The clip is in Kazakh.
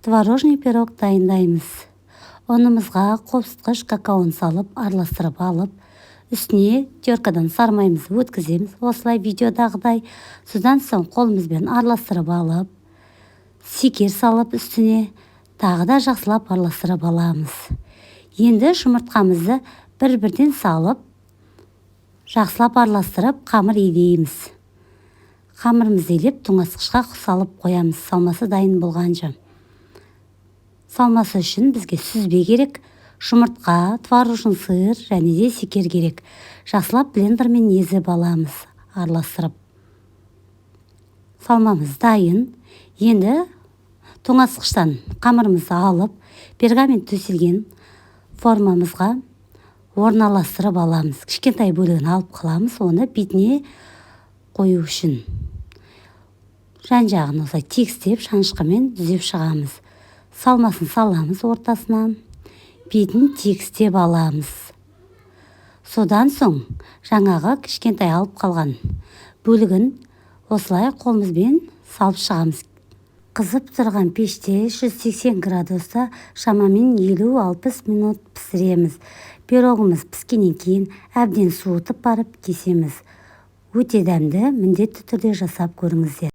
Творожный пирог дайындаймыз. Ұнымызға қопсытқыш какаоны салып, араластырып алып, үстіне теркадан сармайымызды өткіземіз, осылай, видеодағыдай. Содан соң қолымызбен араластырып алып, секер салып, үстіне тағы да жақсылап араластырып аламыз. Енді жұмыртқамызды бір-бірден салып, жақсылап араластырып, қамыр илейміз. Қамырымызды илеп, тоңазытқышқа салып қоямыз салмасы дайын болғанша. Салмасы үшін бізге сүзбе керек, жұмыртқа, творожный сыр және де секер керек. Жақсылап блендермен езіп аламыз араластырып. Салмамыз дайын. Енді тоңазытқыштан қамырымызды алып, пергамент төселген формамызға орналастырып аламыз. Кішкентай бөлігін алып қаламыз, оны бетіне қою үшін. Жан жағын осылай тегістеп, шанышқымен түзеп шығамыз. Салмасын саламыз ортасына, бетін тегістеп аламыз. Содан соң жаңағы кішкентай алып қалған бөлігін осылай қолымызбен салып шығамыз. Қызып тұрған пеште 180 градуста шамамен 50-60 минут пісіреміз. Пирогымыз піскеннен кейін әбден суытып барып кесеміз. Өте дәмді, міндетті түрде жасап көріңіздер.